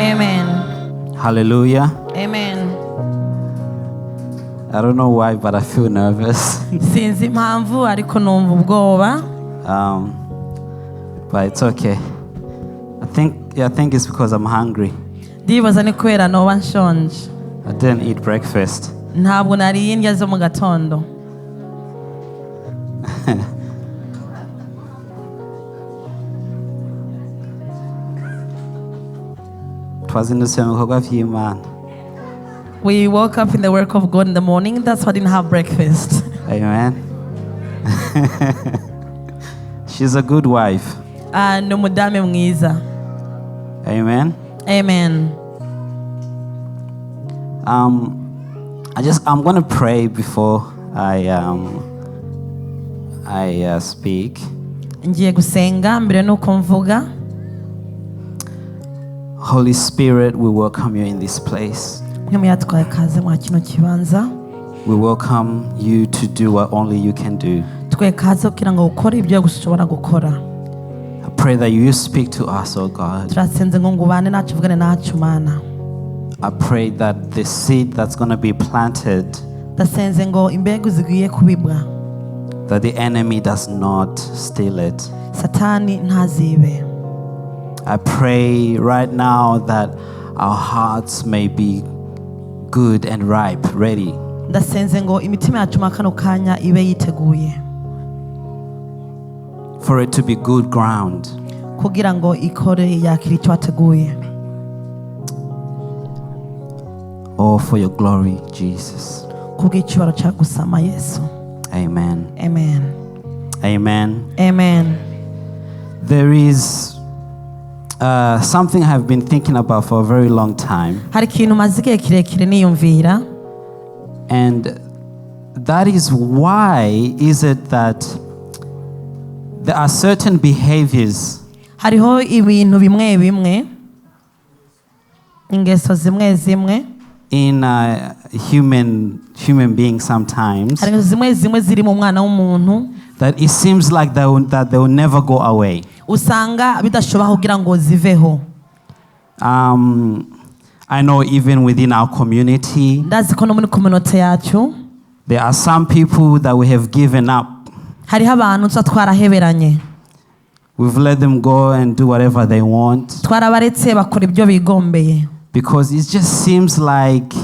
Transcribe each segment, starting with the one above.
Amen. Hallelujah. Amen. I don't know why, but I feel nervous. Sinzi impamvu ariko numva ubwoba. But it's okay. I think it's because I'm hungry. Ndibaza ni kubera noba nshonje. I didn't eat breakfast. Ntabwo nariye indya zo mu gatondo. Twazindutse mu bikorwa vy'Imana. We woke up in the work of God in the morning. That's why I didn't have breakfast. Amen. She's a good wife. Ah, ni umudame mwiza. Amen. Amen. I'm going to pray before I speak. Ngiye gusenga mbere nuko mvuga. Holy Spirit, we welcome you in this place. Mwe muyatwaye kaze mwa kino kibanza. We welcome you to do what only you can do. Twe kaze kugira ngo ukore ibyo gusa ushobora gukora. I pray that you speak to us, oh God. Turasenze ngo ngubane nacu uvugane nacu Mana. I pray that the seed that's going to be planted, Ndasenze ngo imbegu zigiye kubibwa, that the enemy does not steal it. Satani ntazibe. I pray right now that our hearts may be good and ripe, ready. Ndasenze ngo imitima yacu mwa kano kanya ibe yiteguye for it to be good ground. Kugira ngo ikore yakira icyo wateguye. All for your glory, Jesus. Kubw'icyubahiro cya gusama Yesu. Amen. Amen. Amen. Amen. There is something I have been thinking about for a very long time, Hari ikintu maze igihe kirekire niyumvira. And that is, why is it that there are certain behaviors Hariho ibintu bimwe bimwe, ingeso zimwe zimwe in human beings sometimes hari ingeso zimwe zimwe ziri mu mwana w'umuntu that it seems like that they will never go away? Usanga bidashoboka kugira ngo ziveho. I know even within our community, Ndazi ko no muri communauté yacu there are some people that we have given up. Hariho abantu tuba twaraheberanye. We've let them go and do whatever they want Twarabaretse bakora ibyo bigombeye because it just seems like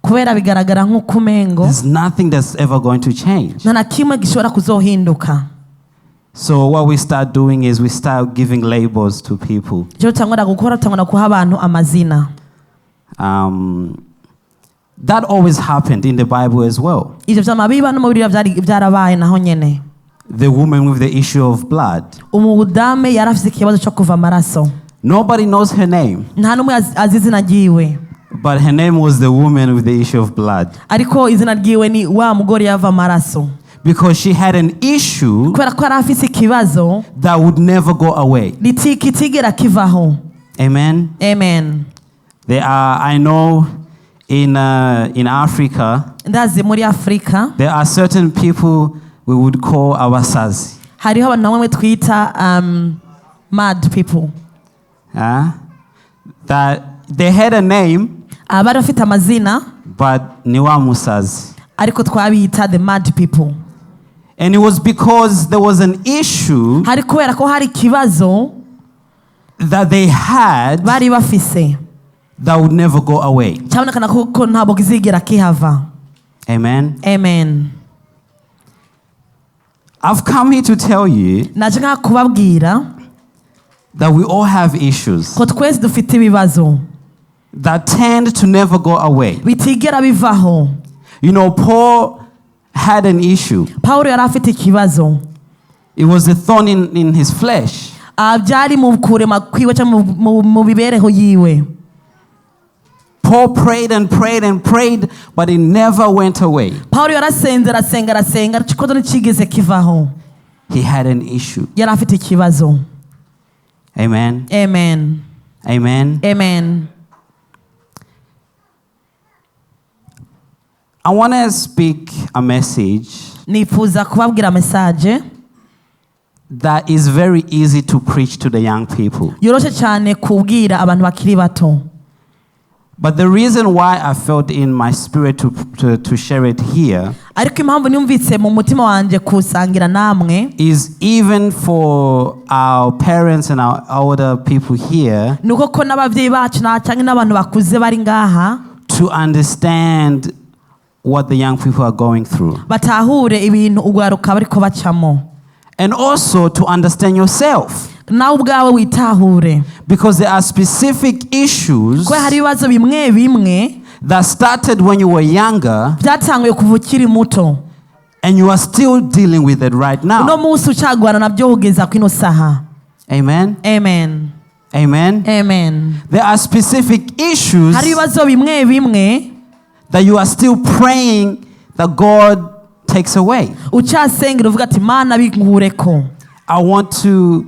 kubera bigaragara nk'uko umengo there's nothing that's ever going to change. Nta na kimwe gishobora kuzohinduka. So what we start doing is we start giving labels to people. Icyo tutangura gukora tutangura guha abantu amazina. That always happened in the Bible as well. Ivyo vyama biba no mu Bibiliya vyari- vyarabaye naho nyene. The woman with the issue of blood. Umudame yari afise ikibazo cyo kuva amaraso. Nobody knows her name, Nta n'umwe azi azi izina ryiwe, but her name was the woman with the issue of blood ariko izina ryiwe ni wa mugore yava amaraso because she had an issue kubera ko yari afise ikibazo that would never go away. Kitigera kivaho. Amen. Amen. There are, I know in Africa, Ndazi muri Afurika there are certain people we would call abasazi. Hariho abantu bamwe twita mad people. Huh? That they had a name, Ah, bari bafite amazina, but ni wa musazi. Ariko twabita the mad people. And it was because there was an issue Hari kubera ko hari ikibazo that they had bari bafise that would never go away. Cyabonekana ko ko ntabwo kizigera kihava. Amen. Amen. I've come here to tell you Naje nka kubabwira that we all have issues ko twese dufite ibibazo that tend to never go away. Bitigera bivaho. Paul had an issue. Pawulo yari afite ikibazo. It was a thorn in his flesh. Ah, byari mu kurema kwiwe cyangwa mu mibereho yiwe. Paul prayed and prayed and prayed, but it never went away. Pawulo yarasenze arasenga arasenga ariko ntikigeze kivaho. He had an issue. Yari afite ikibazo. Amen. Amen. Amen. Amen. I want to speak a message Nifuza kubabwira message That is very easy to preach to the young people. Yoroshe cyane kubwira abantu bakiri bato. But the reason why I felt in my spirit to share it here Ariko impamvu niyumvise mu mutima wanjye kusangira namwe is even for our parents and our older people here ni uko ko n'ababyeyi bacu na cyangwa n'abantu bakuze bari ngaha to understand what the young people are going through. Batahure ibintu urwaruka bariko bacamo. And also to understand yourself. Nawe ubwawe witahure. Because there are specific issues Kubera hari ibibazo bimwe bimwe that started when you were younger byatanguye kuva ukiri muto and you are still dealing with it right uno now. Munsi ucagwana nabyo kugeza kwino saha. Amen. Amen. Amen. Amen. There are specific issues Hari ibibazo bimwe bimwe that you are still praying that God takes away. Ucasengera uvuga ati mana binkureko. I want to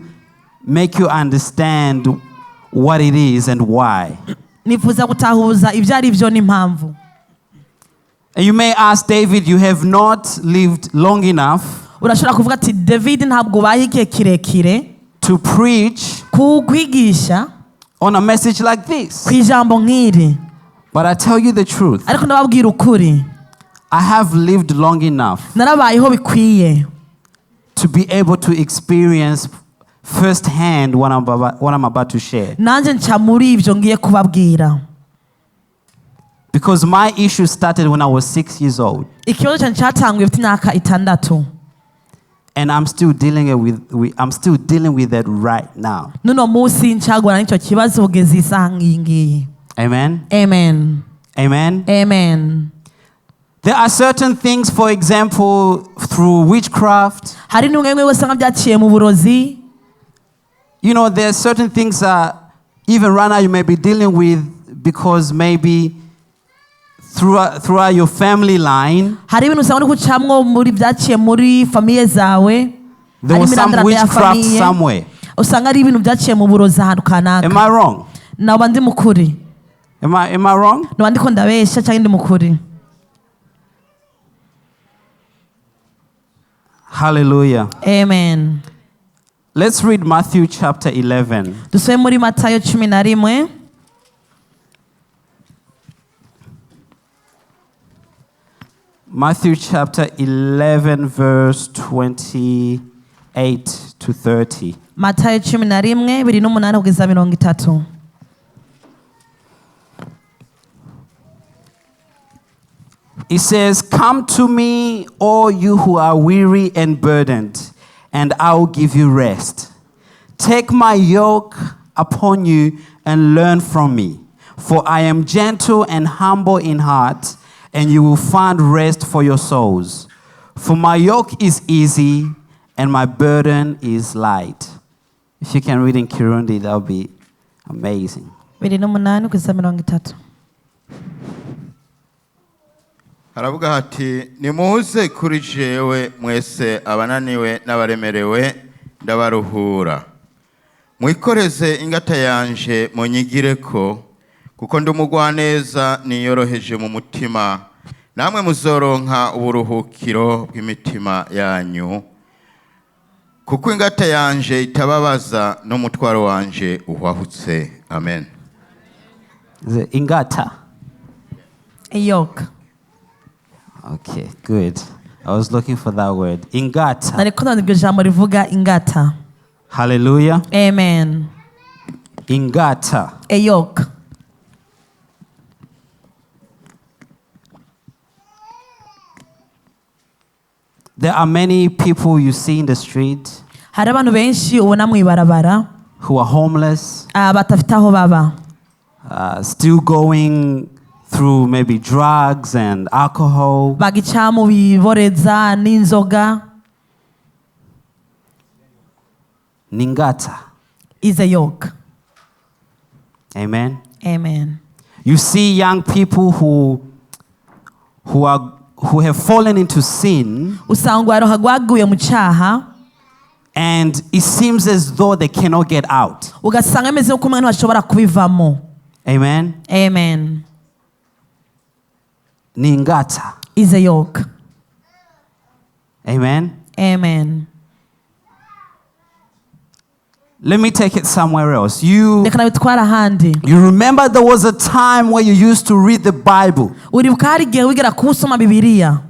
make you understand what it is and why. Nifuza gutahuza ibyo ari byo n'impamvu. And you may ask, "David, you have not lived long enough Urashobora kuvuga ati David ntabwo ubaye igihe kirekire to preach kukwigisha on a message like this." ku ijambo nk'iri. But I tell you the truth. Ariko ndababwira ukuri. I have lived long enough Narabayeho bikwiye to be able to experience firsthand what I'm about to share. Nanjye nca muri ibyo ngiye kubabwira. Because my issue started when I was 6 years old. Ikibazo cyanjye cyatanguye mfite imyaka 6. And I'm still dealing with it right now. N'uno munsi ncagwana n'icyo kibazo kugeza isaha nk'iyi ngiyi. Amen. Amen. Amen. Amen. There are certain things, for example, through witchcraft. Hari n'umwe bimwe usanga byaciye mu burozi. There are certain things that even right now you may be dealing with because maybe throughout your family line, Hari ibintu usanga uri gucamwo muri byaciye muri famille zawe. there Hari was some imirandaranda ya witchcraft famille. somewhere. Usanga ari ibintu byaciye mu burozi ahantu kanaka. Am I wrong? Naba ndi mukuri? Am I wrong? Naba ndiko ndabesha cyangwa ndi mukuri? Hallelujah. Amen. Let's read Matthew chapter 11. Dusome muri Matayo 11. Matthew chapter 11, verse 28 to 30. Matayo 11 28 kugeza 30. It says, "Come to me, all you who are weary and burdened, and I will give you rest. Take my yoke upon you and learn from me, for I am gentle and humble in heart, and you will find rest for your souls. For my yoke is easy and my burden is light." If you can read in Kirundi, that would be amazing. 28 kugeza 30. Haravuga hati nimuze kuri jewe mwese abananiwe n'abaremerewe ndabaruhura mwikoreze ingata yanje munyigireko kuko ndi umugwaneza niyoroheje mu mutima namwe muzoronka uburuhukiro bw'imitima yanyu kuko ingata yanje itababaza n'umutwaro wanje uhwahutse amen. Is it ingata? A yoke. Okay, good. I was looking for that word. Ingata. Nariko ndabona iryo jambo rivuga ingata. Hallelujah. Amen. Ingata. A yoke. There are many people you see in the street Hari abantu benshi ubona mu ibarabara who are homeless, batafite aho baba, still going through maybe drugs and alcohol. Bagica mu biboreza n'inzoga. Ningata. Is a yoke. Amen. Amen. You see young people who have fallen into sin, Usanga urwaruka rwaguye mu cyaha and it seems as though they cannot get out. Ugasanga bimeze nk'uko umwe ntibashobora kubivamo. Amen. Amen. Ningata. Is a yoke. Amen. Amen. Let me take it somewhere else. You, Reka nabitware ahandi. you remember there was a time where you used to read the Bible, Uribuka hari igihe wigera kuba usoma Bibiliya,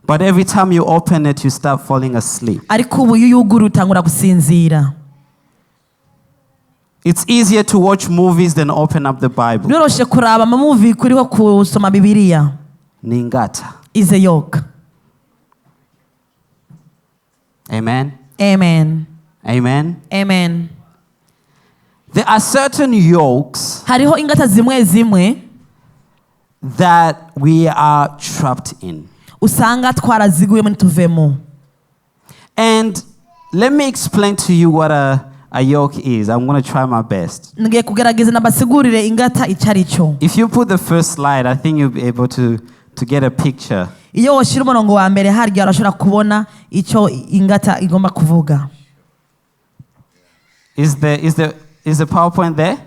but every time you open it, you start falling asleep. Ariko ubu iyo uyuguruye utangura gusinzira. It's easier to watch movies than open up the Bible. Biroroshe kuraba amamovie kuriho kusoma Bibiliya. Ni ingata. Is a yoke. Amen. Amen. Amen. Amen. There are certain yokes Hariho ingata zimwe zimwe that we are trapped in. Usanga twaraziguyemo ntituvemo. And let me explain to you what a yoke is. I'm going to try my best. Ngiye kugerageza nabasigurire ingata icyo ari cyo. If you put the first slide, I think you'll be able to get a picture. Iyo washyira umurongo wa mbere harya urashobora kubona icyo ingata igomba kuvuga. Is the PowerPoint there?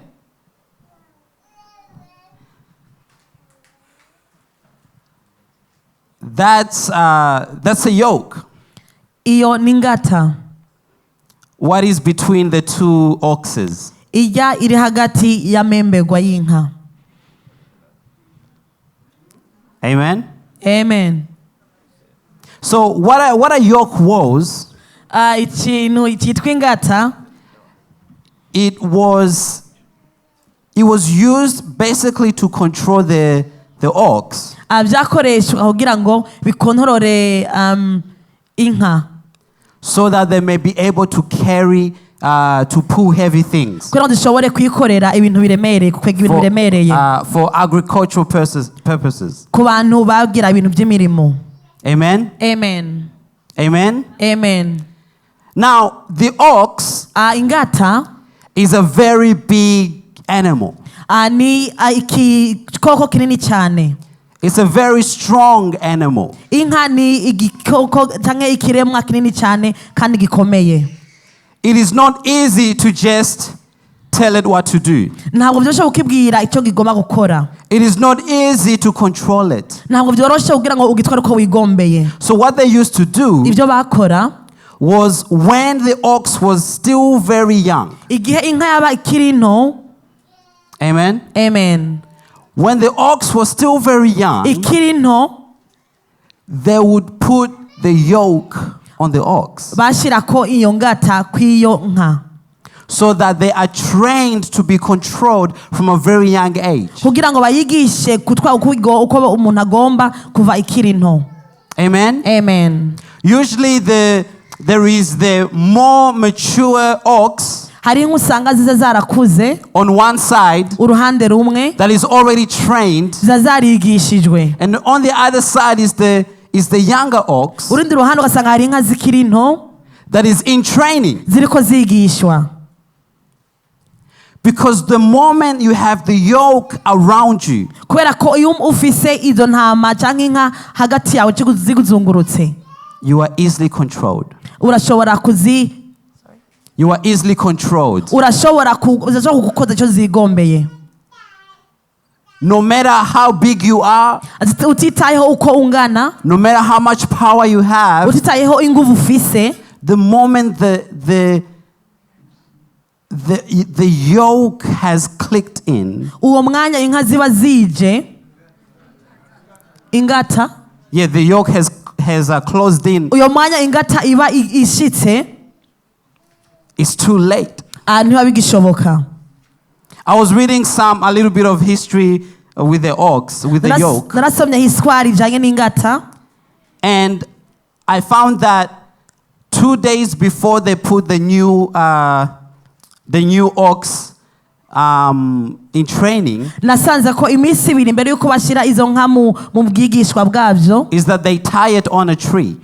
That's a yoke. Iyo ni ingata. What is between the two oxes? Ijya iri hagati y'amembegwa y'inka. Amen? Amen. So what a yoke was, Ah, ikintu cyitwa ingata, it was used basically to control the ox ah, byakoreshwa kugira ngo bikontorore inka so that they may be able to carry, to pull heavy things. Kugira ngo zishobore kwikorera ibintu biremereye, gukwega ibintu For, biremereye. for agricultural purposes. Ku bantu bagira ibintu by'imirimo. Amen? Amen. Amen? Amen. Now, the ox Ah, ingata is a very big animal. Ah, ni ah, igikoko kinini cyane. It's a very strong animal. Inka ni igikoko cyangwa ikiremwa kinini cyane kandi gikomeye. It is not easy to just tell it what to do. Ntabwo byoroshye kukibwira icyo kigomba gukora. It is not easy to control it. Ntabwo byoroshye kugira ngo ugitware uko wigombeye. So, what they used to do Ibyo bakora, was when the ox was still very young. Igihe inka yaba ikiri nto. Amen. Amen. When the ox was still very young, Ikiri nto, they would put the yoke on the ox bashyirako iyo ngata kw'iyo nka so that they are trained to be controlled from a very young age. Kugira ngo bayigishe kutwa uko umuntu agomba kuva ikiri nto. Amen. Amen. Usually there is the more mature ox Hari inka usanga ziza zarakuze on one side uruhande rumwe that is already trained, ziza zarigishijwe, and on the other side is the younger ox urundi ruhande ugasanga hari inka zikiri nto that is in training. Ziriko zigishwa. Because the moment you have the yoke around you, Kubera ko iyo ufise izo ntama cyangwa inka hagati yawe ziguzungurutse, you are easily controlled. Urashobora kuzi You are easily controlled. Urashobora gukoza icyo zigombeye. No matter how big you are, Utitayeho uko ungana, no matter how much power you have, utitayeho inguvu ufise, the moment the yoke has clicked in, uwo mwanya inka ziba zije ingata, yeah, the yoke has closed in, uyo mwanya ingata iba ishitse, it's too late. Ah, ntibiba bigishoboka. I was reading a little bit of history with the ox, with the yoke, Narasomye hiswari ijanye n'ingata, and I found that 2 days before they put the new ox in training, nasanze ko iminsi 2 mbere y'uko bashyira izo nka mu bwigishwa bwabyo, is that they tie it on a tree.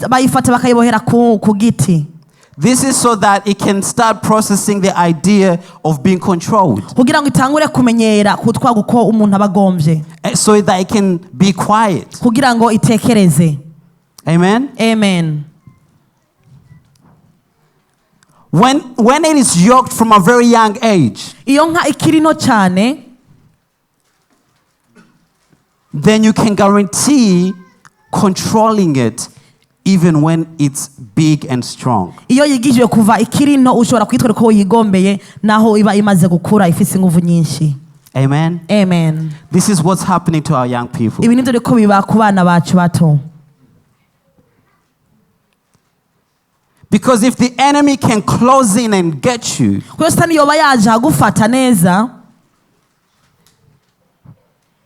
Bayifata bakayibohera ku giti. This is so that it can start processing the idea of being controlled, Kugira ngo itangure kumenyera kutwaga uko umuntu aba agombye, so that it can be quiet. Kugira ngo itekereze. Amen. Amen. When it is yoked from a very young age, Iyo nka ikiri nto cyane, then you can guarantee controlling it even when it's big and strong. Iyo yigishijwe kuva ikiri nto ushobora kuyitwara uko wigombeye naho iba imaze gukura ifise inguvu nyinshi. Amen. Amen. This is what's happening to our young people. Ibi nibyo biriko biba ku bana bacu bato. Because if the enemy can close in and get you, Kuko Satani yoba yaje agufata neza,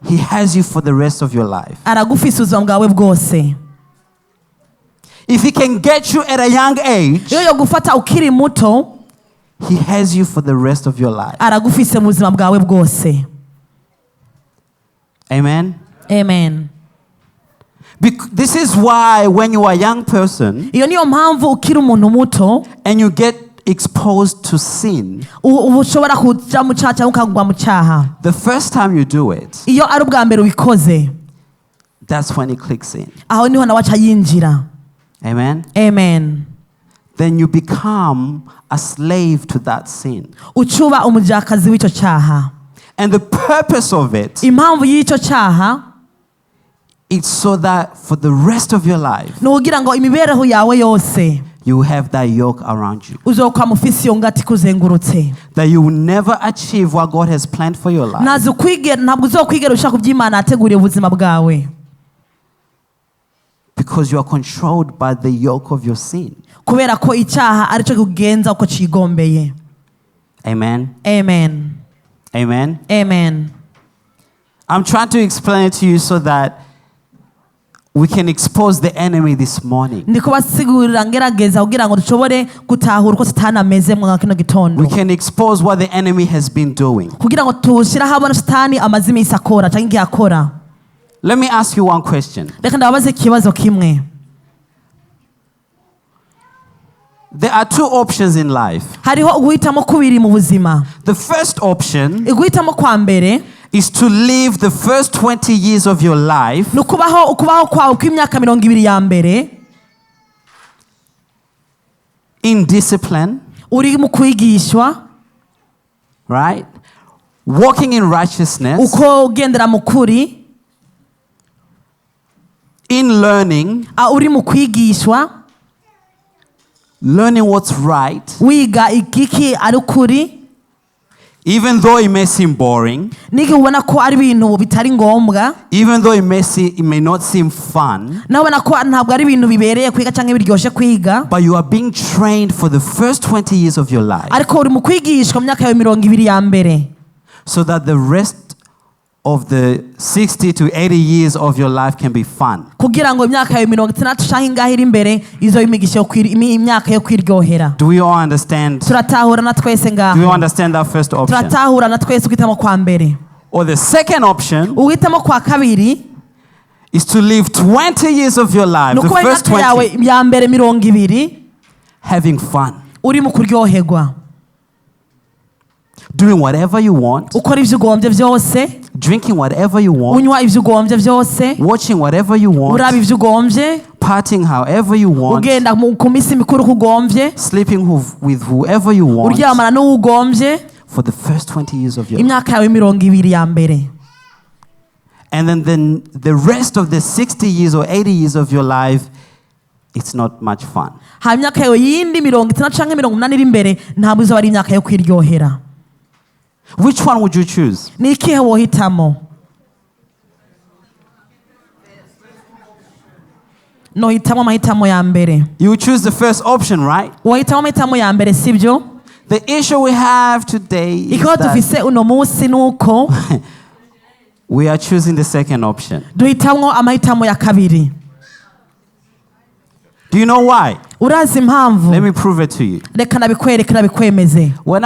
he has you for the rest of your life. Aragufise ubuzima bwawe bwose. If he can get you at a young age, Iyo yogufata ukiri muto, he has you for the rest of your life. Aragufise mu buzima bwawe bwose. Amen. Amen. This is why when you are a young person Iyo niyo mpamvu ukiri umuntu muto and you get exposed to sin, uba ushobora kuja mu cyaha cyangwa ukagwa mu cyaha, the first time you do it, iyo ari ubwa mbere ubikoze, that's when it clicks in. Aho niho nawe aca yinjira. Amen. Amen. Then you become a slave to that sin. Ucuba umujakazi w'icyo cyaha. And the purpose of it Impamvu y'icyo cyaha is so that for the rest of your life, ni ukugira ngo imibereho yawe yose you will have that yoke around you. Uzokwama ufise iyo ngati ikuzengurutse. That you will never achieve what God has planned for your life. Ntazi ukwigera ntabwo uzokwigera ushaka iby'Imana yateguriye ubuzima bwawe. Because you are controlled by the yoke of your sin. Kubera ko icyaha aricyo kikugenza uko cigombeye. Amen. Amen. Amen. Amen. I'm trying to explain it to you so that we can expose the enemy this morning. Ndi kubasigurira ngerageza kugira ngo dushobore gutahura uko Satani ameze mu kino gitondo. We can expose what the enemy has been doing. Kugira ngo tushire ahabona Satani amaze iminsi akora cyangwa igihe akora. Let me ask you one question. Reka ndababaze ikibazo kimwe. There are two options in life. Hariho uguhitamo kubiri mu buzima. The first option Uguhitamo kwa mbere is to live the first 20 years of your life ni ukubaho ukubaho kwawe kw'imyaka 20 ya mbere in discipline, uri mu kwigishwa, right? Walking in righteousness, uko ugendera mu kuri, in learning, uri mu kwigishwa, learning what's right, wiga igiki ari ukuri, even though it may seem boring, n'igihe ubona ko ari ibintu bitari ngombwa, even though it may not seem fun, nawe ubona ko ntabwo ari ibintu bibereye kwiga cyangwa biryoshye kwiga, but you are being trained for the first 20 years of your life ariko uri mu kwigishwa mu myaka yawe 20 ya mbere, so that the rest of the 60 to 80 years of your life can be fun. Kugira ngo imyaka yawe 60 cyangwa ingahe iri imbere izo imigisha yo imyaka yo kwiryohera. Do we all understand? Turatahura na twese Do we all ngaho? understand that first option? Turatahura na twese uguhitamo kwa mbere? Or the second option Uguhitamo kwa kabiri is to live 20 years of your life, ni the ukuba first imyaka yawe 20, ya mbere 20 having fun, uri mu kuryoherwa, doing whatever you want, ukora ibyo ugombye byose, drinking whatever you want, unywa ibyo ugombye byose, watching whatever you want, uraba ibyo ugombye, partying however you want, ugenda ku minsi mikuru uko ugombye, sleeping with whoever you want uryamana n'uwo ugombye, for the first 20 years of your life. Imyaka yawe 20 ya mbere. And then the rest of the 60 years or 80 years of your life, it's not much fun. Hanyuma imyaka yawe yindi 60 cyangwa 80 iri imbere ntabwo izaba ari imyaka yo kwiryohera. Which one would you choose? Ni ikihe wohitamo? Nohitamo amahitamo ya mbere. You would choose the first option, right? Wohitamo amahitamo ya mbere sibyo? The issue we have today is Ikibazo that dufise uno munsi ni uko we are choosing the second option. Duhitamwo amahitamo ya kabiri. Do you know why? Urazi impamvu? Let me prove it to you. Reka nabikwereke nabikwemeze. When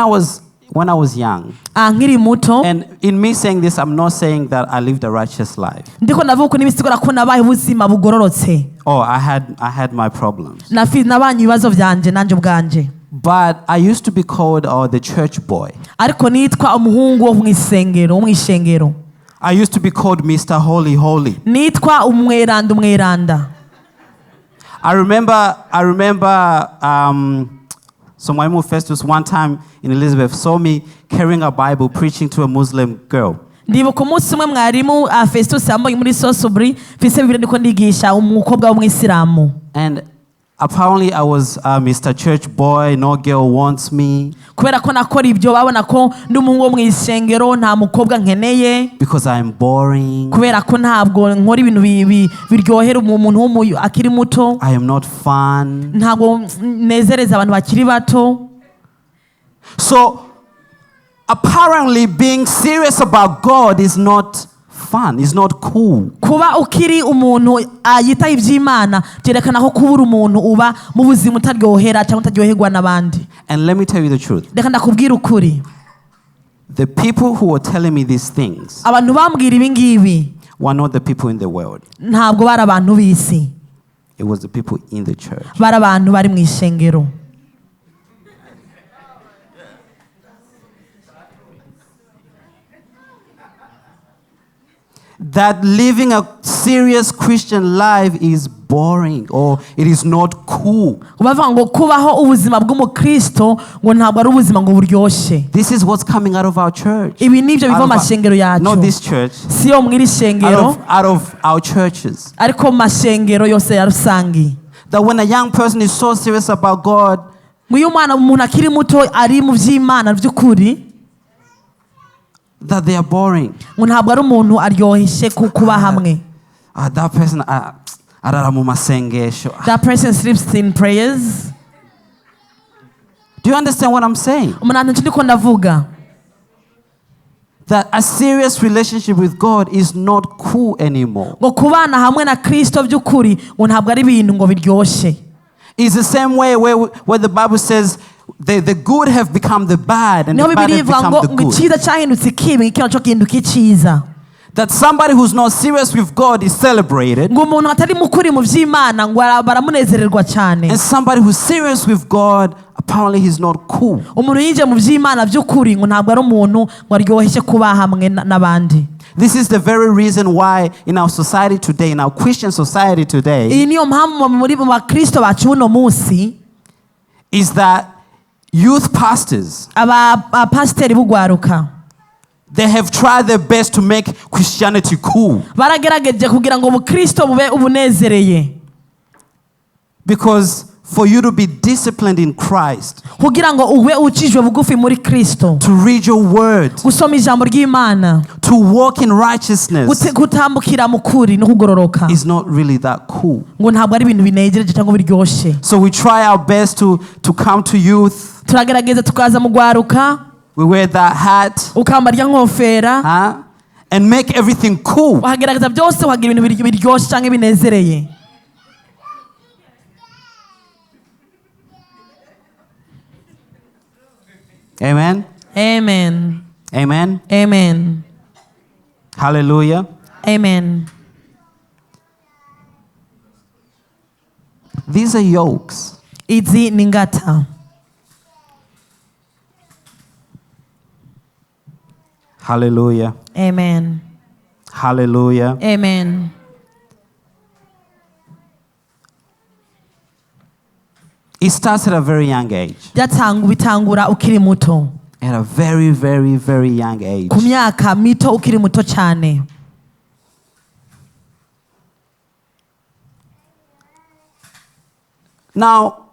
I was young, Ah, nkiri muto, and in me saying this, I'm not saying that I lived a righteous life. Ndiko ndavuga uko n'ibisigura ko nabaye ubuzima bugororotse. Oh, I had my problems. Nabanye ibibazo byanje nanjye ubwanje. But I used to be called the church boy. Ariko nitwa umuhungu wo mu isengero wo mu ishengero. I used to be called Mr. Holy Holy. Nitwa umweranda umweranda. I remember so Mwalimu Festus one time in Elizabeth saw me carrying a Bible preaching to a Muslim girl. Ndibuka umunsi umwe mwarimu ah, Festus yambonye muri Sosubri mfise Bibiliya ndiko ndigisha umukobwa w'umwisilamu. And apparently, I was Mr. Church Boy, no girl wants me Kubera ko nakora ibyo babona ko ndi umuhungu wo mu isengero nta mukobwa nkeneye because I'm boring, kubera ko ntabwo nkora ibintu biryohera umuntu akiri muto. I am not fun. Ntabwo nezereza abantu bakiri bato. So, apparently, being serious about God is not fun, it's not cool. Kuba ukiri umuntu ah, yitaho iby'Imana byerekana ko kubura umuntu uba mu buzima utaryohera cyangwa utaryoherwa n'abandi. And let me tell you the truth: Reka ndakubwira ukuri. The people who were telling me these things Abantu bambwira ibi ngibi were not the people in the world, ntabwo bari abantu b'isi. It was the people in the church. Bari abantu bari mu ishengero. That living a serious Christian life is boring or it is not cool. Bavuga ngo kubaho ubuzima bw'umukristo ngo ntabwo ari ubuzima ngo buryoshye. This is what's coming out of our church. Ibi nibyo biva Out mu of mashengero yacu. Not this church. Si yo mu iri Out shengero of our churches. ariko mu mashengero yose ya rusange. That when a young person is so serious about God, Ngo iyo umwana umuntu akiri muto ari mu by'Imana by'ukuri that they are boring. Ngo ntabwo ari umuntu aryoshye kuba hamwe. Ah, that person, ah, arara mu masengesho. That person sleeps in prayers. Do you understand what I'm saying? Umuntu icyo ndiko ndavuga. That a serious relationship with God is not cool anymore. Ngo kubana hamwe na Kristo by'ukuri ngo ntabwo ari ibintu ngo biryoshye. It's the same way where the Bible says the good have become the bad and Niho the bad Bibiliya have ivuga become ngo the ngo good. icyiza cyahindutse ikibi ikibi nacyo gihinduka icyiza. That somebody who's not serious with God is celebrated, Ngo umuntu atari mukuri mu by'Imana ngo baramunezererwa cyane. And somebody who's serious with God, apparently he's not cool. Umuntu yinjiye mu by'Imana by'ukuri ngo ntabwo ari umuntu ngo aryoshye kuba hamwe n'abandi. This is the very reason why in our society today, in our Christian society today, Iyi niyo mpamvu muri mu bakristo bacu buno munsi is that youth pastors, abapasiteri b'ugwaruka they have tried their best to make Christianity cool. Baragerageje kugira ngo ubukristo bube ubunezereye. Because for you to be disciplined in Christ, Kugira ngo ube ucijwe bugufi muri Kristo, to read your word, gusoma ijambo ry'Imana, to walk in righteousness gutambukira mu kuri no kugororoka is not really that cool. ngo ntabwo ari ibintu binejereje cyangwa biryoshye. So we try our best to come to youth. Turagerageza tukaza mu gwaruka. We wear that hat, Ukambara rya nkofera, huh? And make everything cool. Ukagerageza byose ukagira ibintu biryoshye cyangwa binezereye. Amen. Amen. Amen. Amen. Hallelujah. Amen. These are yokes. Izi ni ngata. Hallelujah. Amen. Hallelujah. Amen. It starts at a very young age. Bitangura ukiri muto. At a very, very, very young age. Ku myaka mito ukiri muto cyane. Now,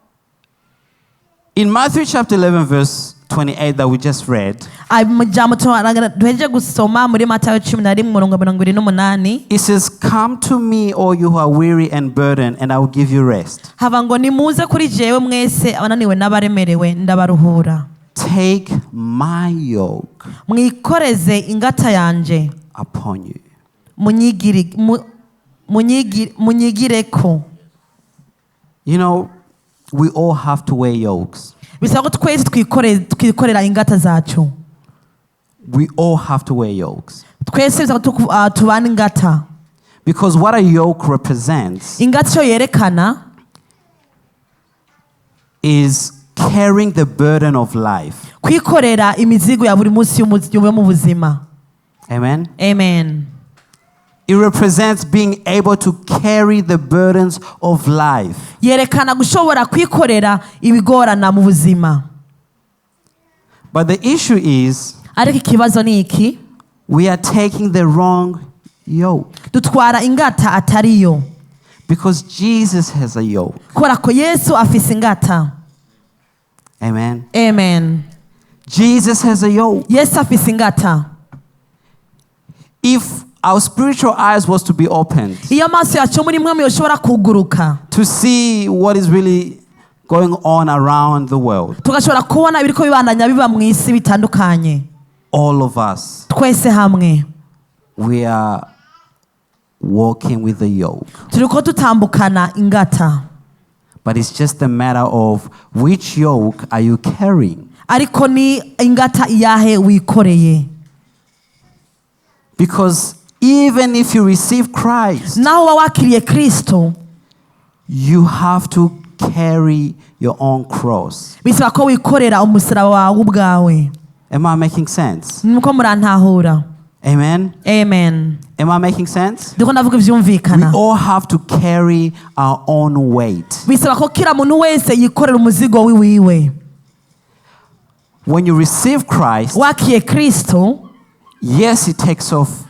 in Matthew chapter 11, verse 28 that we just read, Ay, mu jambo duhejeje gusoma muri Matayo 11 umurongo 28, it says, "Come to me, all you who are weary and burdened, and I will give you rest." Hava ngo nimuze kuri jewe mwese abananiwe n'abaremerewe ndabaruhura. Take my yoke Mwikoreze ingata yanje upon you. Munyigireko. We all have to wear yokes. Bisaba ko twese twikorera ingata zacu. We all have to wear yokes. Twese bisaba ko tubana ingata. Because what a yoke represents Ingata icyo yerekana is carrying the burden of life. Kwikorera imizigo ya buri munsi yo mu buzima. Amen. Amen. It represents being able to carry the burdens of life. Yerekana gushobora kwikorera ibigorana mu buzima. But the issue is, Ariko ikibazo ni iki, We are taking the wrong yoke Dutwara ingata atariyo. Because Jesus has a yoke. Kubera ko Yesu afise ingata. Amen. Amen. Jesus has a yoke. Yesu afise ingata. If our spiritual eyes was to be opened Iyo amaso yacu muri mwe yoshobora kuguruka to see what is really going on around the world, tugashobora kubona ibiriko bibandanya biba mu isi bitandukanye, all of us, twese hamwe we are walking with the yoke. Turiko tutambukana ingata. But it's just a matter of which yoke are you carrying? Ariko ni ingata iyahe wikoreye? Because even if you receive Christ, Naho uba wakiriye Kristo, you have to carry your own cross. Bisaba ko wikorera umusaraba wawe ubwawe. Am I making sense? Nuko murantahura? Amen. Amen. Am I making sense? Ndiko ndavuga We ivyumvikana? all have to carry our own weight. Bisaba ko kila muntu wese yikorera umuzigo wiwiwe. When you receive Christ, Wakiye Kristo, yes, it takes off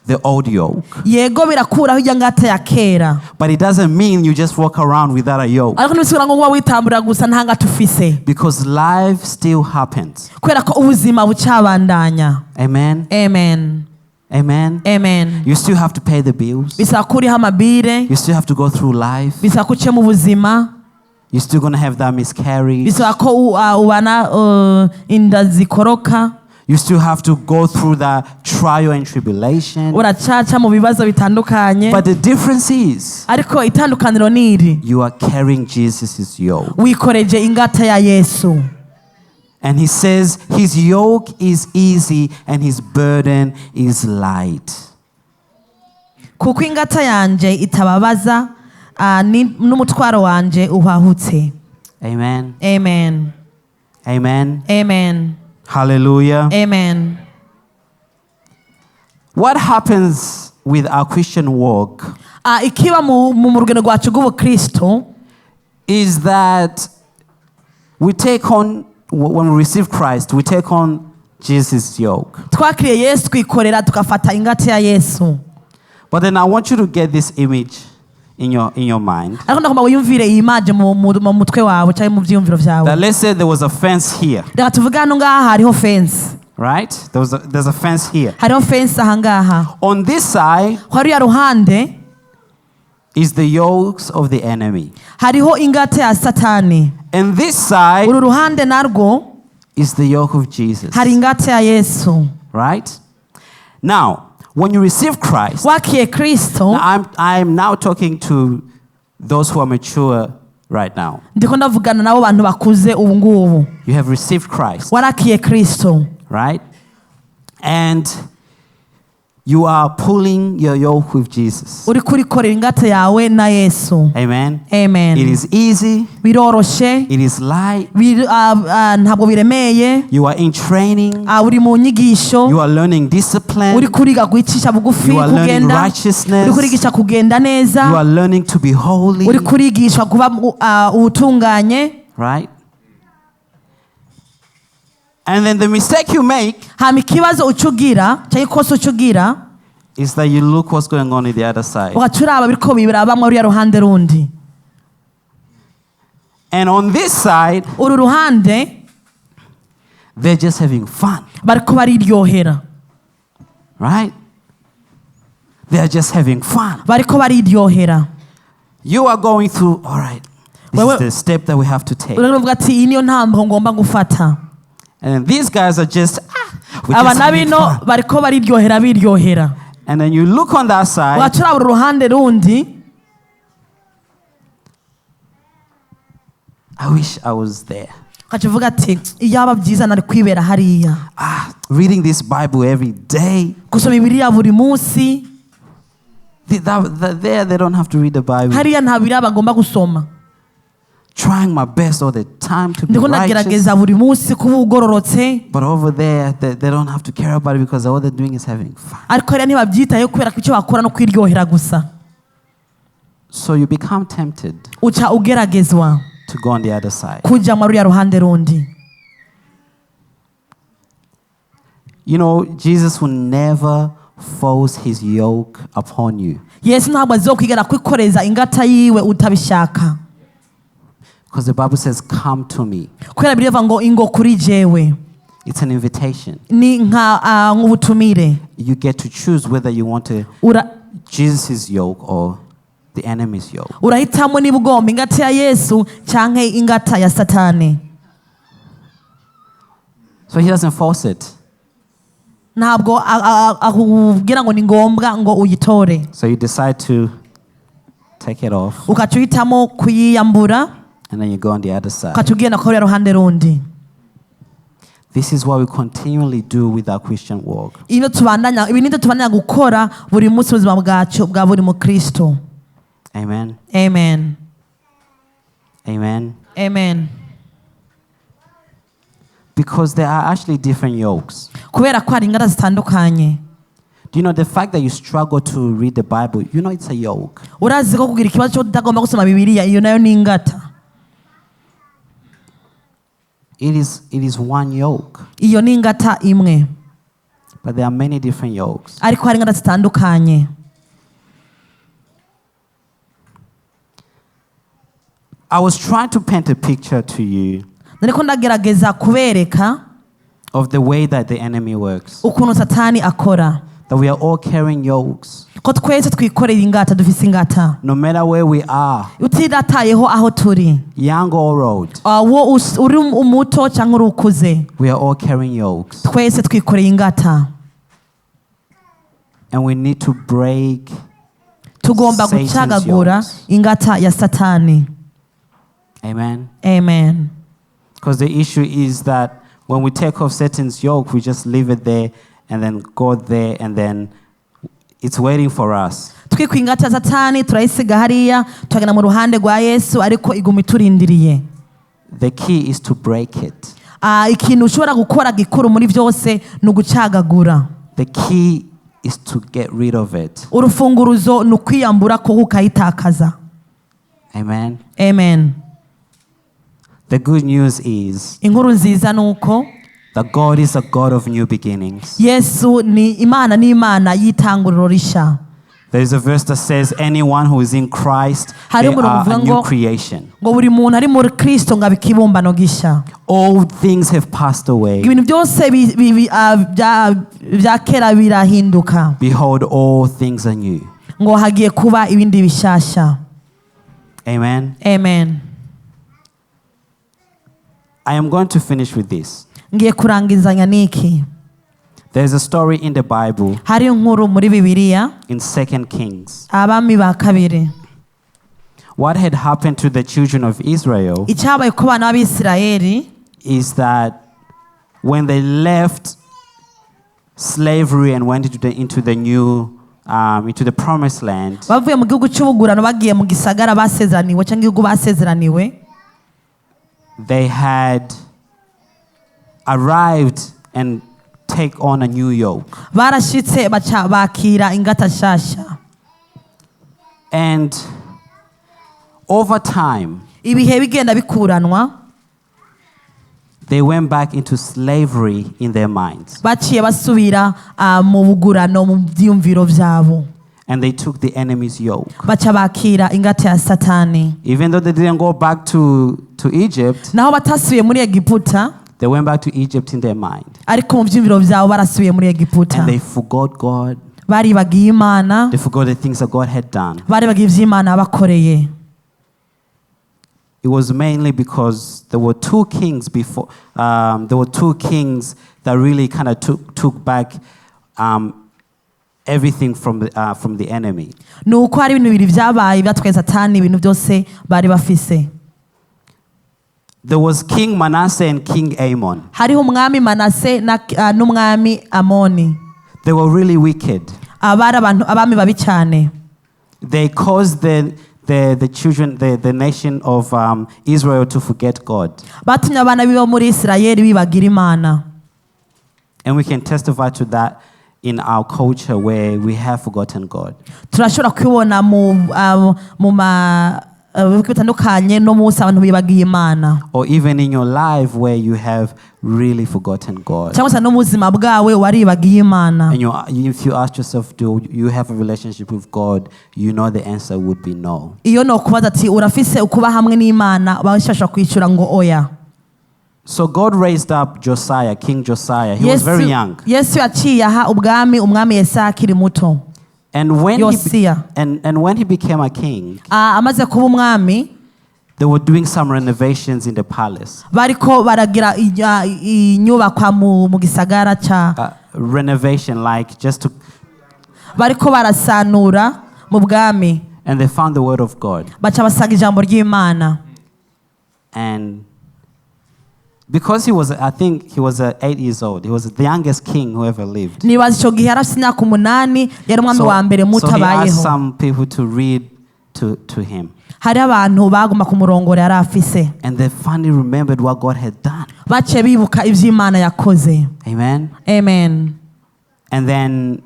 the old yoke, yego birakuraho irya ngata ya kera, but it doesn't mean you just walk around without a yoke ariko ntibisigura ngo uba witamburira gusa nta ngata ufise, because life still happens. Kubera ko ubuzima bucabandanya. Amen. Amen. Amen. Amen. You still have to pay the bills. Bisaba ko uriho amabills. You still have to go through life. Bisaba ko uce mu buzima. You're still going to have that miscarriage. Bisaba ko ubana inda zikoroka. You still have to go through the trial and tribulation. Uracaca mu bibazo bitandukanye. But the difference is Ariko itandukaniro ni iri: you are carrying Jesus' yoke. Wikoreje ingata ya Yesu. And he says his yoke is easy and his burden is light. Kuko ingata yanje itababaza n'umutwaro wanje uhahutse. Amen. Amen. Amen. Amen. Hallelujah. Amen. What happens with our Christian walk Ikiba mu rugendo rwacu rw'ubukristo is that we take on, when we receive Christ, we take on Jesus' yoke. Twakiriye Yesu twikorera tugafata ingata ya Yesu. But then I want you to get this image in your mind. Ariko ndagomba wiyumvire iyi image mu mutwe wawe cyangwa mu byiyumviro byawe. That let's say there was a fence here, Reka tuvuge hano ngaha hariho fence. Right? There's a fence here. Hariho fence aha ngaha. On this side Kwa ruriya ruhande is the yokes of the enemy. Hariho ingata ya Satani. And this side Uru ruhande narwo is the yoke of Jesus. hari ingata ya Yesu. Right? Now, when you receive Christ, Wakiye Kristo, now I'm now talking to those who are mature right now. Ndiko ndavugana nabo bantu bakuze ubu ngubu. You have received Christ, Warakiye Kristo, right? And you are pulling your yoke with Jesus. Uriko urikorera ingata yawe na Yesu. Amen. Amen. It is easy. Biroroshe. It is light. Ntabwo biremeye. You are in training. Uri mu nyigisho. You are learning discipline. Uri kuriga guhicisha bugufi You are learning kugenda. Righteousness. Uri kurigisha kugenda neza. You are learning to be holy. Uri kurigishwa kuba utunganye. Right? And then the mistake you make Hama ikibazo uca ugira cyangwa ikosa uca ugira is that you look what's going on in the other side. Ugaca uraba biriko birabamwo ruriya ruhande rundi. And on this side, Uru ruhande they're just having fun, bariko bariryohera. Right? They're just having fun. Bariko bariryohera. You are going through, all right, this is the step that we have to take. Uravuga ati iyi niyo ntambo ngomba gufata. And then these guys are just, we're Aba just na having bino fun. Bariko bariryohera biryohera. And then you look on that side, Ugaca uraba uru ruhande rundi. I wish I was there. Ugaca uvuga ati iyaba byiza nari kwibera hariya. Ah, reading this Bible every day. Gusoma Bibiliya buri munsi. There, they don't have to read the Bible. Hariya nta Bibiliya bagomba gusoma. Trying my best all the time to be Ndiko righteous. ndagerageza buri munsi kuba ugororotse. But over there, they don't have to care about it because all they're doing is having fun. Ariko hariya ntibabyitayeho kubera ko icyo bakora no kwiryohera gusa. So you become tempted Uca ugeragezwa to go on the other side. kujya muri ruriya ruhande rundi. Jesus will never force his yoke upon you. Yesu ntabwo azokwigera kwikoreza ingata yiwe utabishaka. Because the Bible says, "Come to me." Kubera birivuga ngo ingo kuri jewe. It's an invitation. Ni nka nk'ubutumire. You get to choose whether you want to Jesus' yoke or the enemy's yoke. Urahitamo niba ugomba ingata ya Yesu cyangwa ingata ya Satani. So he doesn't force it. Ntabwo akubwira ngo ni ngombwa ngo uyitore. So you decide to take it off Ukaca uhitamo kuyiyambura, and then you go on the other side. ukaca ugenda kuri ruhande rundi. This is what we continually do with our Christian walk. Iyo tubandanya ibi nibyo tubandanya gukora buri munsi mu buzima bwacu bwa buri mukristo. Amen. Amen. Amen. Amen. Because there are actually different yokes. Kubera ko hari ingata zitandukanye. Do you know the fact that you struggle to read the Bible? You know it's a yoke. Urazi ko kugira ikibazo cyo kutagomba gusoma Bibiliya iyo nayo ni ingata. It is one yoke, Iyo ni ingata imwe, but there are many different yokes. Ariko hari ingata zitandukanye. I was trying to paint a picture to you Nariko ndagerageza kubereka of the way that the enemy works. Ukuntu Satani akora. That we are all carrying yokes. Ko twese twikorera ingata, dufise ingata. No matter where we are, Utiratayeho aho turi, young or old, wo uri umuto cyangwa uri ukuze, we are all carrying yokes. Twese twikoreye ingata. And we need to break Tugomba Satan's gucagagura yokes. Ingata ya Satani. Amen. Amen. Because the issue is that when we take off Satan's yoke, we just leave it there and then go there and then it's waiting for us. Twikuye ingata ya Satani turayisiga hariya turagenda mu ruhande rwa Yesu ariko iguma iturindiriye. The key is to break it. Ikintu ushobora gukora gikuru muri byose ni ugucagagura. The key is to get rid of it. Urufunguruzo ni ukwiyambura ko ukayitakaza. Amen. Amen. The good news is Inkuru nziza ni uko that God is a God of new beginnings. Yesu ni Imana ni Imana y'itanguriro rishya. There is a verse that says, "Anyone who is in Christ, Hari they umurongo are a uvuga new ngo- creation. Ngo buri muntu ari muri Kristo ngo abe ikibumbano gishya. All things have passed away. Ibintu byose bya kera birahinduka. Behold, all things are new." Ngo hagiye kuba ibindi bishyashya. Amen. Amen. I am going to finish with this. Ngiye kurangizanya n'iki. There's a story in the Bible Hari inkuru muri Bibiliya, in 2 Kings. Abami ba Kabiri. What had happened to the children of Israel Icyabaye ku bana b'Abisirayeli is that when they left slavery and went into the promised land, bavuye mu gihugu cy'ubugurano bagiye mu gisagara basezeraniwe cyangwa igihugu basezeraniwe, they had arrived and take on a new yoke. Barashitse baca bakira ingata nshasha. And over time, Ibihe bigenda bikuranwa, they went back into slavery in their minds. Baciye basubira mu bugurano mu byiyumviro byabo. And they took the enemy's yoke. Baca bakira ingata ya Satani. Even though they didn't go back to Egypt, Naho batasubiye muri Egiputa, they went back to Egypt in their mind. Ariko mu byiyumviro byabo barasubiye muri Egiputa. And they forgot God. Baribagiye Imana. They forgot the things that God had done. Baribagiye iby'Imana bakoreye. It was mainly because there were two kings before. There were two kings that really kind of took back everything from the enemy. Ni uko hari ibintu bibiri byabaye byatwaye Satani ibintu byose bari bafise. There was King Manasseh and King Amon. Hariho umwami Manase n'umwami Amoni. They were really wicked. Abari abantu abami babi cyane. They caused the children, the nation of Israel to forget God. Batumye abana bibo muri Isirayeli bibagira Imana. And we can testify to that in our culture where we have forgotten God. Turashobora kubibona mu ma Bitandukanye no munsi abantu bibagiye Imana. Or even in your life where you have really forgotten God. Cyangwa se no mu buzima bwawe waribagiye Imana. And if you ask yourself, do you have a relationship with God? You know the answer would be no. Iyo nokubaza ati urafise ukuba hamwe n'Imana, bashobora kwishyura ngo oya. So God raised up Josiah, King Josiah. He was very young. Yesu yaciye aha ubwami umwami Yesaya akiri muto. And when, he, Yosiya. and when he became a king, Ah, amaze kuba umwami, they were doing some renovations in the palace. Bariko baragira inyubakwa mu gisagara ca Renovation, like just to, bariko barasanura mu bwami. And they found the word of God. Baca basanga ijambo ry'Imana. And because he was, I think he was 8 years old, he was the youngest king who ever lived. Nibaza icyo gihe yari afite imyaka 8, yari umwami wa mbere muto So he asked abayeho. Some people to read to him. Hari abantu bagomba kumurongora yari afise. And they finally remembered what God had done. Baciye bibuka iby'Imana yakoze. Amen. Amen. And then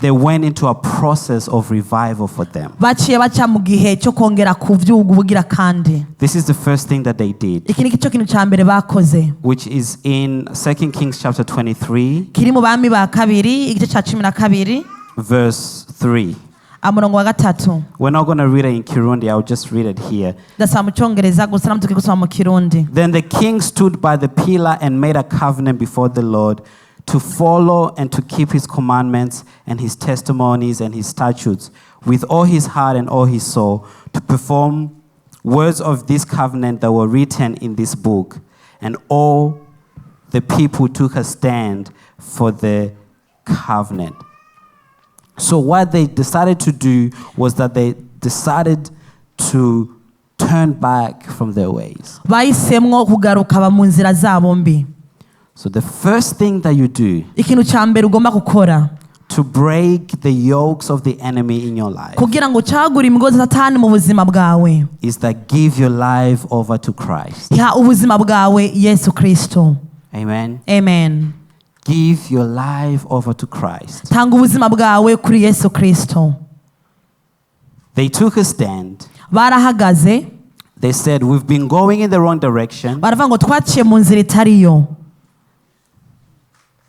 they went into a process of revival for them. Baciye baca mu gihe cyo kongera kuvyuga ubugira kandi. This is the first thing that they did, Iki ni cyo kintu cya mbere bakoze, which is in 2 Kings chapter 23, kiri mu Bami ba Kabiri igice cya 12, verse 3. Umurongo wa 3. We're not going to read it in Kirundi, I'll just read it here. Ndasaba mu Cyongereza gusa namwe gusoma mu Kirundi. Then the king stood by the pillar and made a covenant before the Lord to follow and to keep his commandments and his testimonies and his statutes with all his heart and all his soul, to perform words of this covenant that were written in this book. And all the people took a stand for the covenant. So, what they decided to do was that they decided to turn back from their ways. Bahisemwo kugaruka ba mu nzira zabo mbi. So, the first thing that you do Ikintu cya mbere ugomba gukora to break the yokes of the enemy in your life kugira ngo ucagure imigozi ya Satani mu buzima bwawe is that give your life over to Christ. ha ubuzima bwawe Yesu Kristo. Amen. Amen. Give your life over to Christ. Tanga ubuzima bwawe kuri Yesu Kristo. They took a stand. Barahagaze. They said, "We've been going in the wrong direction. Baravuga ngo twaciye mu nzira itariyo.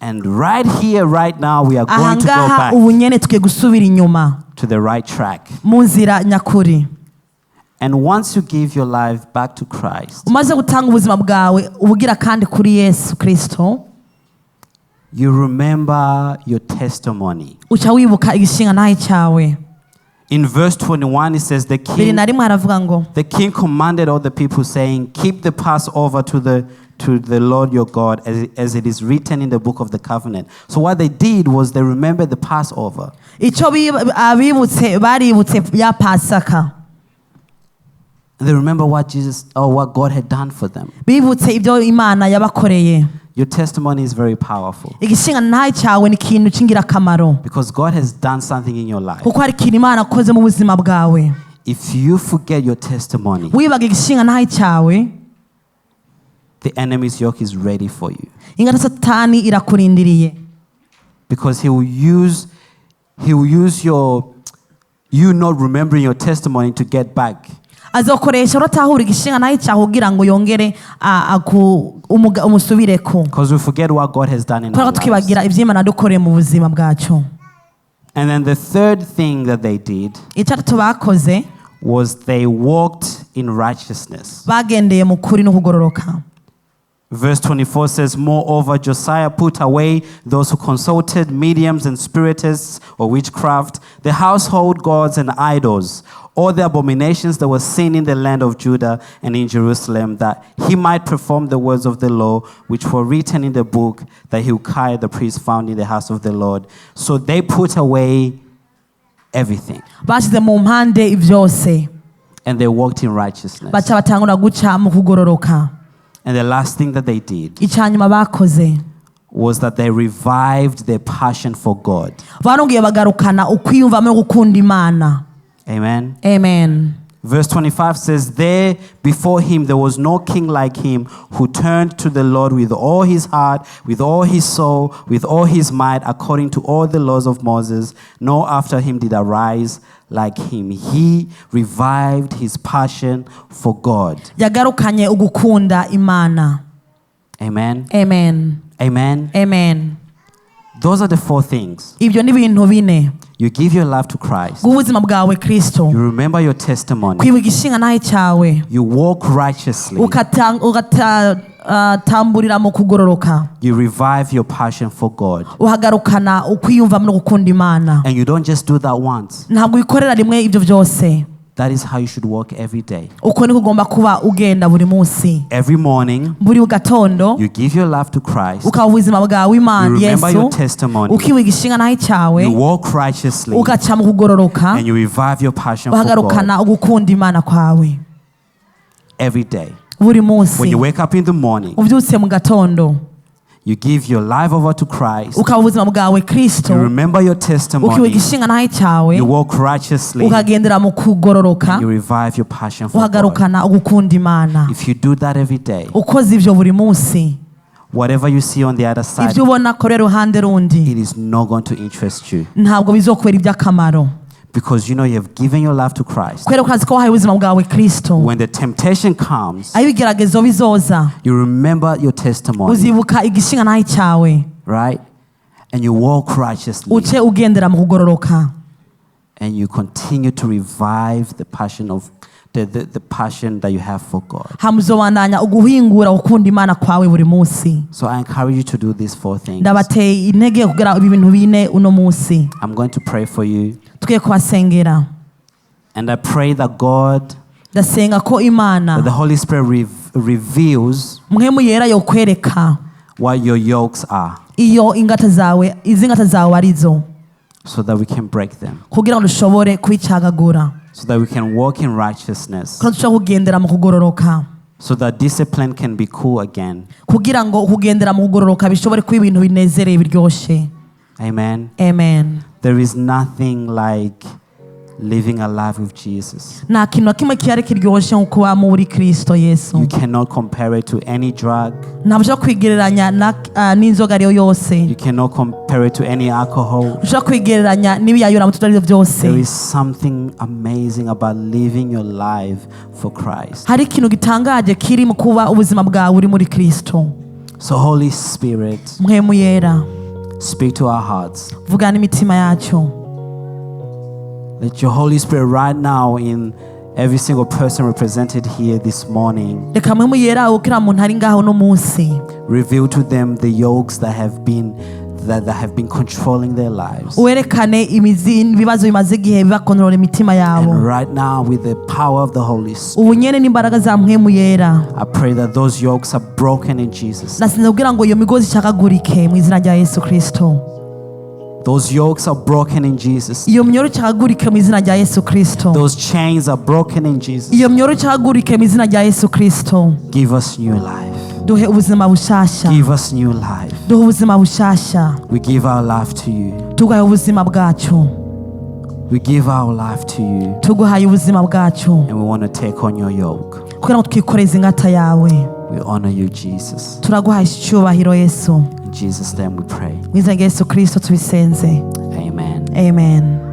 And right here, right now, we are going to go Ahangaha back ubu nyene tugiye gusubira inyuma to the right track." mu nzira nyakuri. And once you give your life back to Christ, Umaze gutanga ubuzima bwawe ubugira kandi kuri Yesu Kristo, you remember your testimony. Uca wibuka igishingantahe cyawe. In verse 21, it says, The Bibiri king, na rimwe haravuga ngo the king commanded all the people, saying, 'Keep the Passover to the Lord your God, as it is written in the book of the covenant.'" So, what they did was they remembered the Passover. Icyo abibutse baributse ya Pasaka. And they remember what Jesus or what God had done for them. Bibutse ibyo Imana yabakoreye. Your testimony is very powerful Igishingantahe cyawe ni ikintu cy'ingirakamaro because God has done something in your life. kuko hari ikintu Imana akoze mu buzima bwawe. If you forget your testimony, Wibaga igishingantahe cyawe, the enemy's yoke is ready for you ingata Satani irakurindiriye because he will use you not remembering your testimony to get back. Azokoresha uratahura igishingantahe cyawe kugira ngo yongere umusubireko. Because we forget what God has done in Kubera our ko lives. twibagira iby'Imana dukoreye mu buzima bwacu. And then the third thing that they did Icya bakoze, was they walked in righteousness. Bagendeye mu kuri no kugororoka. Verse 24 says, "Moreover, Josiah put away those who consulted mediums and spiritists or witchcraft, the household gods and idols, all the abominations that were seen in the land of Judah and in Jerusalem, that he might perform the words of the law which were written in the book that Hilkiah the priest found in the house of the Lord." So they put away everything Bashyize mu mpande byose and they walked in righteousness. Baca batangura guca mu kugororoka. And the last thing that they did Icya nyuma bakoze, was that they revived their passion for God. Barongeye bagarukana ukwiyumvamo no gukunda Imana. Amen. Amen. Verse 25 says, "There before him there was no king like him who turned to the Lord with all his heart, with all his soul, with all his might, according to all the laws of Moses. Nor after him did arise like him. He revived his passion for God. Yagarukanye ugukunda Imana. Amen. Amen. Amen. Amen. Those are the four things. Ibyo ni ibintu bine. You give your life to Christ. Guha ubuzima bwawe Kristo. You remember your testimony. Kwibuka ishinga cyawe. You walk righteously. Ugatamburira mu kugororoka. You revive your passion for God. Uhagarukana ukwiyumvamo no gukunda Imana. And you don't just do that once. Ntabwo wikorera rimwe ibyo byose. That is how you should walk every day. Uko niko ugomba kuba ugenda buri munsi. Every morning, Buri gatondo you give your life to Christ. ukaba ubuzima bwawe Imana You remember Yesu, your testimony. ukiwiga ishinga cyawe, You walk righteously. ugaca mu kugororoka, And you revive your passion for God uhagarukana ugukunda Imana kwawe every day. Buri When munsi. you wake up in the morning, Ubyutse mu gatondo, you give your life over to Christ. ukaba ubuzima bwawe Kristo, You remember your ukiwiga testimony. ishinga cyawe, You walk righteously. ukagendera mu kugororoka, You revive your passion for God. uhagarukana ugukunda Imana. If you do that every day, Ukoze ibyo buri munsi, whatever you see on the other side, ibyo ubona kuri ruhande rundi it is not going to interest you ntabwo bizokubera iby'akamaro, because you know you have given your life to Christ. kubera ko uzi ko wahaye ubuzima bwawe Kristo. When the temptation comes, Aho ibigeragezo bizoza, you remember your testimony, uzibuka igishinga cyawe, right? And you walk righteously uce ugendera mu kugororoka, and you continue to revive the passion of the passion that you have for God. Hamuzobandanya uguhingura gukunda Imana kwawe buri munsi. So I encourage you to do these four things. Ndabateye intege kugira ibi bintu bine uno munsi. I'm going to pray for you. Tugiye kubasengera. And I pray that God, Ndasenga ko that Imana the Holy Spirit reveals Mpwemu Yera yokwereka what your yokes are iyo ingata zawe izi ngata zawe arizo, so that we can break them, kugira ngo dushobore kwicagagura, so that we can walk in righteousness, kugira ngo dushobore kugendera mu kugororoka, so that discipline can be cool again. Kugira ngo kugendera mu kugororoka bishobore kuba ibintu binezereye biryoshye. Amen. Amen. There is nothing like living a life with Jesus. Nta kintu na kimwe kihari kiryoshye nko kuba muri Kristo Yesu. You cannot compare it to any drug. Ntabwo ushobora kwigereranya n'inzoga ariyo yose. You cannot compare it to any alcohol. Ushobora kwigereranya n'ibiyayuramutwe ibyo aribyo byose. There is something amazing about living your life for Christ. Hari ikintu gitangaje kiri mu kuba ubuzima bwawe uri muri Kristo. So, Holy Spirit, Mpwemu Yera, speak to our hearts. Vuga n'imitima yacu. Let your Holy Spirit right now in every single person represented here this morning Reka Mpwemu Yera ukira muntu ari ngaho uno munsi reveal to them the yokes that have been controlling their lives. werekane imizi ibibazo bimaze igihe bibakontorora imitima yabo. And right now, with the power of the Holy Spirit, Ubu nyene n'imbaraga za Mpwemu Yera, I pray that those yokes are broken in Jesus' name. Nasinze kugira ngo iyo migozi icagagurike mu izina rya Yesu Kristo. Those yokes are broken in Jesus' name. Iyo myoro icagagurike mu izina rya Yesu Kristo. Those chains are broken in Jesus' Iyo myoro icagagurike mu izina rya Yesu Kristo. Give us new life. Duhe ubuzima bushasha. Give us new life. Duhe ubuzima bushasha. We give our life to you. Tuguhaye ubuzima bwacu. We give our life to you. Tuguhaye ubuzima bwacu And we want to take on your yoke. Kugira ngo twikoreze ingata yawe. We honor you, Jesus. Turaguhaye icyubahiro Yesu. In Jesus' name we pray. Mu izina rya Yesu Kristo tubisenze. Amen. Amen.